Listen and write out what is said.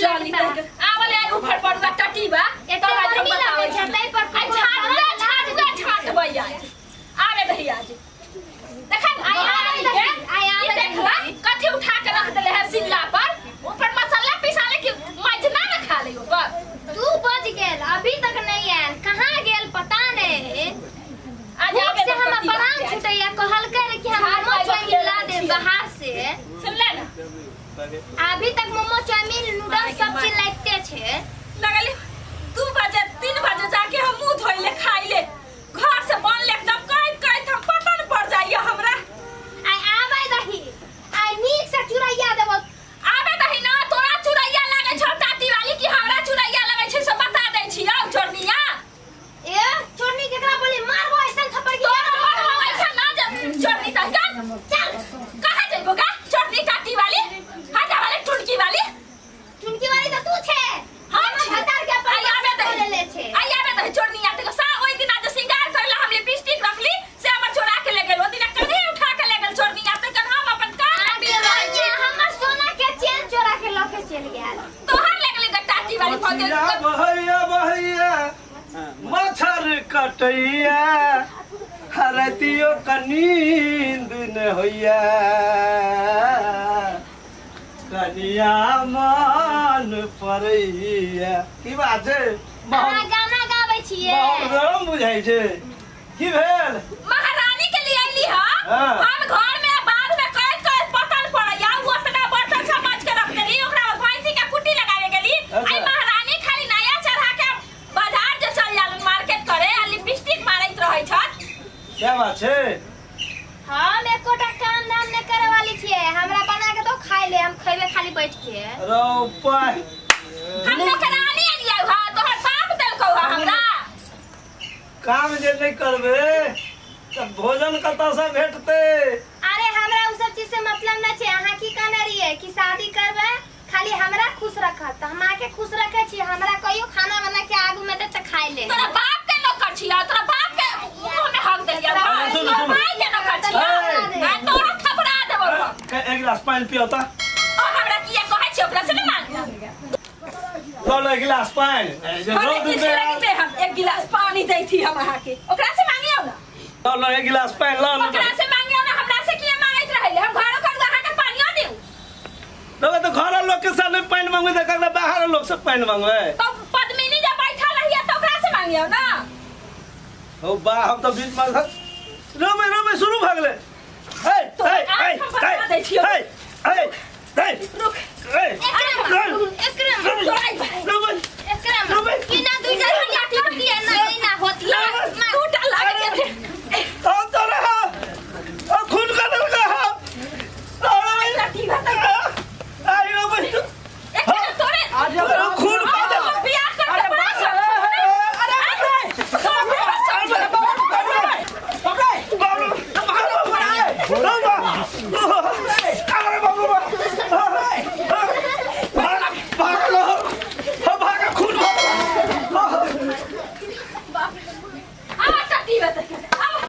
चली लगता। आवले आई ऊपर पड़ुआ टटीबा। एते तब आज हम गर्मी लगै बताबै छै, छी। ताहि पर आई कुकुर झाड़ुआ साला झाड़ुआ छाँटबै आज। आवे दही आज। देखा न, आइ आवे महारानी दही, के, आइ आवे ई देखला दही। कथी उठा के रख देले है सिल्ला पर। ऊपर मसाला पिसाले कि मजना न खा ले ऊपर। 2 बज गेल, अभी तक नहीं आयल, कहाँ गेल पता नहीं। आज भूख आवे से दही हमरा टटीबा प्राण के आज। छूटैया। कहलकै रे कि हम झाड़ मोमो पाइबा चाउमीन के ला देब छियै। बाहर से। सुनले न? अभी तक मोमो चाउमीन नूडल्स सब चीज लाबिते छै। लगले 2 बजे 3 बजे जाके हम मुंह धोइले खाइले, घर से बनले एकदम कहैत कहैत हम पतन पड़ जाइए हमरा। आइ आबै दही, आइ नीक से चुरैया देबो। आबे दही ना, तोरा चुरैया लागै छौ टाटी वाली कि हमरा चुरैया लगै छै से बता दै छी। आउ चोरनिया। ए चोरनी केकरा बोली, मारबो ऐसन थप्पड़ की। तोरा मारबो ऐसन ना जब चोरनी त चल चल कहाँ जइबो गा चोरनी टाटी वाली, हटा वाले टुनकी वाली। चुनकी वाली त तू छे। हम हमर भतार के अपन आई आबे दही। ले छे। आई आबे दही चोरनिया ते सा। ओइ दिना जे सिंगार करला हम लिपस्टिक रखली से हमर चोरा के ले गेल। ओ दिना कन्हे उठा के ले गेल चोरनिया ते कन हम अपन कान में बिल रहल छी। हमर सोना के चेन चोरा के लऽ के चलि गेल। तोहर ले गेलै ग टाटी वाली भऽ गेल। बहैया बहैया बहैया मच्छर कटैया, हरतियो का नींद न होइया, कनिया मन पड़ैया। की बात छै? अहाँ गाना गाबै छियै? माहौल गरम बुझाइ छै। की भेल? महारानी के लिए अइली ह। हाँ। हम घर में बाद में कहत कहत पतन पड़ैया। उ ओतना बर्तन सब माज के रख देली, ओकरा बाद भैंसी के कुट्टी लगावे गेली। अच्छा। आई महारानी खाली नया चढ़ा के बाजार जे चल जालन मार्केट करे आ लिपस्टिक मारैत रहै छत। क्या बात छै? हम एकोटा काम धाम नहि करे वाली छियै। हमरा बना के दो खाइ ले, हम खैबे खाली बैठ के। रौ पाइ। हम नौकरानी अलियै ह, तोहर बाप देलकौ ह हमरा। काम जे नहि करबे तऽ भोजन कतऽसँ भेटतै? अरे हमरा उ सब चीज से मतलब नहि छै। अहाँ की कहने रहियै कि शादी करबै खाली हमरा खुश रखत, तऽ हम अहाँके खुश रखै छी। हमरा कहियो खाना बना के आगू में दे तऽ खाइ ले। तोरा बाप के नौकर छियै, तोरा बाप के मुंह में हक देलियै। अरे सुनू, तोरा सुनू। माय के नौकर छियै। ए। आ तोरा थपड़ा देबौ हम। एक गिलास पानि पियो तऽ। ओ हमरा किया कहै छै, ओकरा से ने मांग। लऽ लो एक गिलास पानि। ए, जे हम रौद एक में गिलास हम एक गिलास पानी दै छी हम अहाँके, ओकरा से मांगियौ ना। लऽ लो एक गिलास पानि लऽ लो। ओकरा से मांगियौ ना, हमरा से किया मांगैत रहै? हम घरो करू अहाँके पानियो दिउ। रौ तऽ घर लोक के सामने पानि मांगबै तऽ ककरा बाहर लोक से पानि मांगबै? तो पद्मिनी जे बैठल रहिए तऽ ओकरा से मांगियौ ना। हो बा, हम तऽ बीच में रोबे रोबे शुरू भऽ गेलै। हे तो हे आँख हे हम बता दै छियौ। हे हे हे रुक। हे। एकरा एकरा रोबे एकरा की ना दुईटा हटिया टूटिए ना ई ना होती। दूटा लागे के हम तोरा ओ खून कर देलका। आई रोबे। एकरा तोरे तोरा खून कर देलका। हम बियाह कर के बड़ा सब। अरे आ टटी बता।